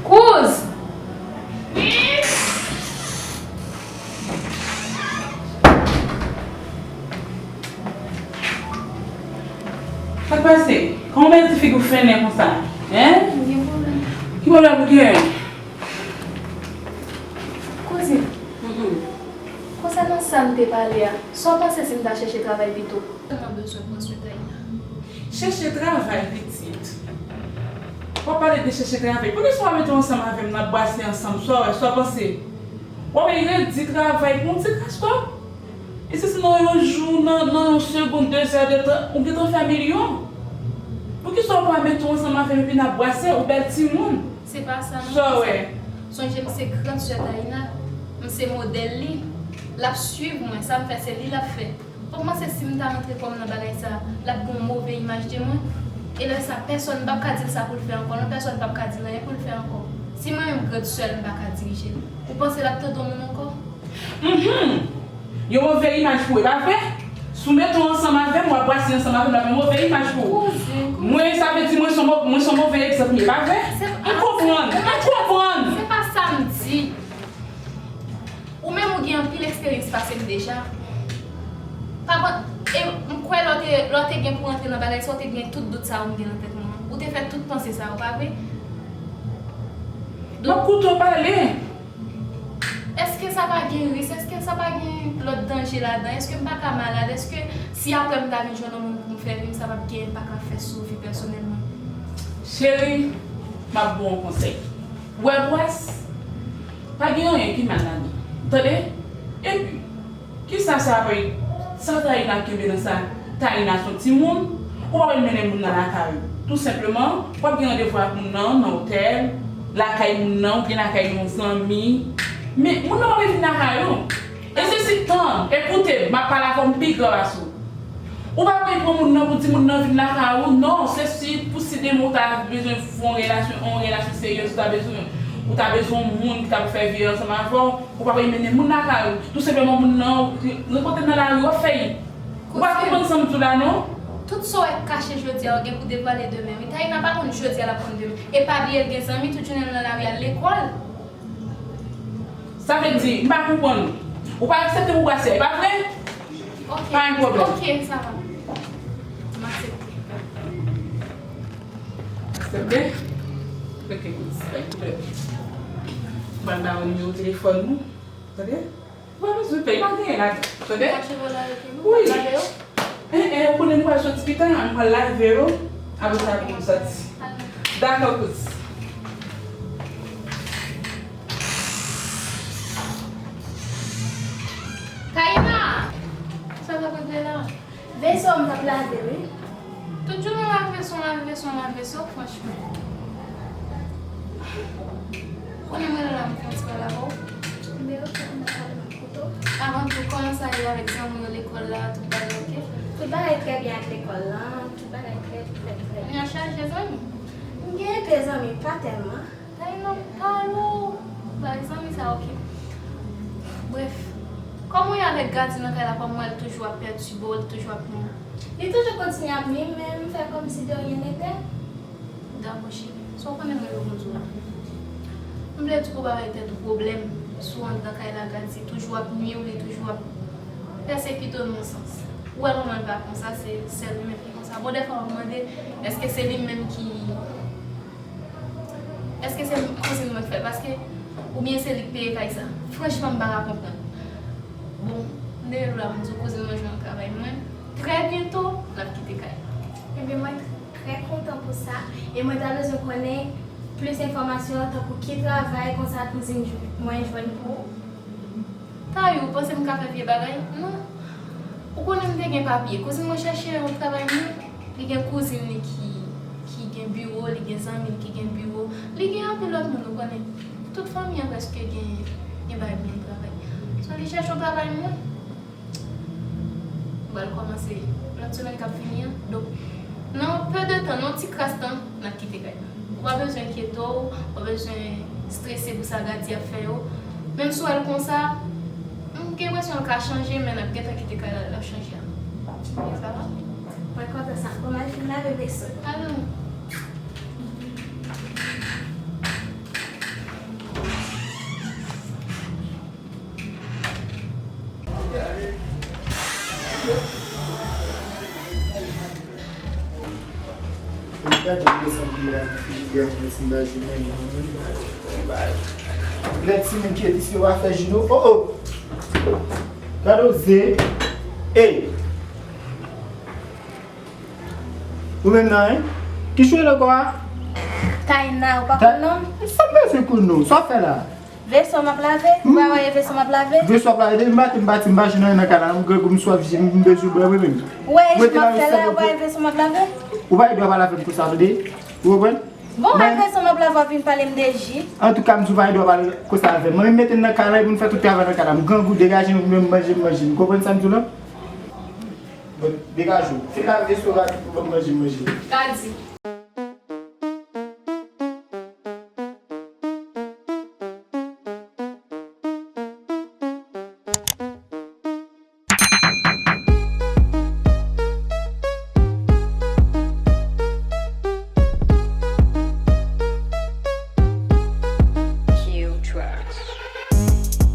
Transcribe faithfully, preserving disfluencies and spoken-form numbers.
Kouz! Sa k pase? Kòman w mete figi w fennen konsa? Hein? Gen pwoblèm. Ki pwoblèm ou gen? Kouzin, konsènan sa n te pale a, sa w panse si m ta chèche travay pito? Mwen bezwen pran swen Taina. Chèche travay, pitit? W ap pale de chèche travay. Poukisa w pa mete w ansanm avè m, n ap brase ansanm? Sa w wè, sa w panse? W ap redi travay pou yon ti kras kòb? E si se nan yon jou, nan, nan yon segonn, de zè de tan, ou gentan fè milyon? Poukisa w pa mete w ansanm avè m epi n ap brase, ou bèl timoun? Se pa sa non. Sa w wè? Sonje m se grann sè Taina. M se modèl li. L ap swiv mwen. Sa m fè, se li l ap fè. Ou panse si m ta rantre kò m nan bagay sa, l ap gen yon move imaj de mwen? E lè sa, pèsonn, m p ap ka di l sa pou l fè ankò non, pèsonn p ap ka di l anyen pou l fè ankò. Si mwen menm grann sè l, m pa ka dirije l, ou panse l ap tande yon moun ankò? Hum, hum. Yon move imaj pou ou, e pa vre? Si w mete w ansanm avè m, w ap brase ansanm avè m, l ap yon move imaj pou ou. Kouzin, kouzin. Mwen, sa vle di mwen se yon mo-, mwen se yon move egzanp, e pa vre? M konprann, m konprann. Se pa sa m di. Ou menm ou gen anpil eksperyans pase m deja. Pa ban-, e m kwè lè w te, lè w te gen pou w antre nan bagay sa, w te gen tout dout sa yo m gen nan tèt mwen an. Ou te fè tout panse sa yo, pa vre? M ap koute w pale. Èske sa pa gen risk? Èske sa pa gen lòt danje ladan? Èske m pa ka malad? Èske si apre m ta vin jwenn yon moun pou m fè vi m, sa p ap gen enpak a fè sou vi pèsonèl mwen? Cheri, m ap ba w yon konsèy. Ou wè bwès? Pa gen anyen ki mal ladan. Tande? Epi, kisa sa vle? Sa Taina kenbe nan sa? Taina se yon timoun. Ou pa pral mennen moun nan lakay ou. Tou senpleman, w ap gen randevou ak moun nan nan otèl, lakay moun nan, oubyen lakay yon zanmi. Men, moun nan pa vle vin lakay ou. E se si, tann, ekoute m, m ap pale avè w, m pi gran pase w. Ou pa pral pran moun nan pou di moun nan vin lakay ou. Non, se si pou si demen ou ta bezwen fè yon relasyon, yon relasyon seryez, ou ta bezwen, ou ta bezwen yon moun ki ta pou fè vi ansanm avè w, ou pa pral mennen moun lakay ou. Tou senpleman moun nan, ou rankontre l nan lari, w ap fè l. Ou pa konprann sa m di w la, non? Tout sa w wè k kache jodi a, w gen pou devwale demen. Wi, Taina pa konn jodi a, l ap konn demen. E pa bliye l gen zanmi, tout jounen l nan lari, al lekòl. Sa vle di, m pa konprann. Ou pa aksepte pou brase, e pa vre? Ok. Pa gen pwoblèm. Ok, sa va. M aksepte. Aksepte? Ok, pa gen pwoblèm. M pral ba ou nimewo telefòn nou. Tande? Ou pa bezwen pè, pa gen ladan. Tande? Wi. Eh, eh, ou konnen nou pral soti pita, nou pral lave yo. Apre sa, pou nou soti. Dakò, kouz. Taina! Sa w ap regle la? Veso, m t ap lave, wi. Tout jounen lave veso, lave veso, lave veso, franchman. Konnen mwen la, m fè yon ti pale avè w. Anben, ok, m ap pale, m ap koute w. Avan tou, kòman sa ye avèk zanmi w lekòl la, tout bagay ok? Tout bagay trè byen ak lekòl la, tout bagay trè, trè, trè byen. Kounya chaje zanmi. M gen enpe zanmi, pa tèlman. Taina, pale w. Bay zanmi sa, ok. Bref, kòman w ye avèk Gadi nan kay la, kòm m wè l toujou ap pètibe w, l toujou ap nwi w? Li toujou kontinye ap nwi m, men m fè kòmsi de rien n'était. Dakò, cheri. Sa w konnen mwen yo konn di w la. M vle di w pa bay tèt ou pwoblèm. Si w anndan kay la, Gadi toujou ap nwi w, li toujou ap pèsekite w nan yon sans. Ou wè manman l pa konsa, se sèl li menm ki konsa. Bon, dèfwa m ap mande, èske se li menm ki Èske se kouzin mwen k fè l? Paske, oubyen se li k peye kay sa? Franchman, m pa ka konprann. Bon, m te rele w la pou m di w kouzin mwen jwenn yon travay mwen. Trè byento, l ap kite kay la. Ebyen, mwen trè kontan pou sa. E mwen ta bezwen konnen plis enfòmasyon, tankou ki travay konsa kouzin mwen jwenn pou ou? Tayou, ou panse m ka fè vye bagay? Non. Ou konnen m te gen papye. Kouzin mwen chèche yon travay mwen. Li gen kouzin li ki, ki gen biwo, li gen zanmi l ki gen biwo. Li gen anpil lòt moun, ou konnen. Tout fanmi an prèske gen, gen bagay pou yo travay. So, li chèche yon travay mwen. M pral kòmanse lòt semèn k ap vini an. Donk, nan peu de tan, nan ti kras tan, n ap kite kay la. Ou pa bezwen enkyete w, ou pa bezwen strese pou sa Gadi ap fè yo. Menm si w wè l konsa, m gen enpresyon l ka chanje, men n ap gentan kite kay la, l ap chanje a. Sa va? Mwen kontan sa. Bon, m al fin lave veso. Al non. Gade m desann li la nan frijidè a, mwen ti bagay menm. Lè ti moun ki edisyon va fè jino. Oh, oh! Gade w ze. Ey! Ou menm nan, en? Ki chwe nan kò a? Tayna, ou pa konn non m? Sa m bezwen konn non. Sa w fè la? Veso m ap lave? Ou pa wè e veso m ap lave? Veso ap lave. Depi maten m pati, m pa jwenn anyen nan kay la. M grangou, m swaf ji, m bezwen bwè, wi, menm. Ou wè e ji m ap fè la, ou pa wè veso m ap lave? Ou pa gen dwa pale avè m konsa, tande? Ou konprann? Bon, ou pa wè veso m ap lave, w ap vin pale m de ji. Antouka, m di w pa gen dwa pale konsa avè m. Mwen menm mete m nan kay la, epi m fè tout travay nan kay la. M grangou, degaje m, m manje, m manje. M konprann sa m di w la? Bon, degaje w. Fin lave veso rapid pou ban m manje, m manje. Gadi.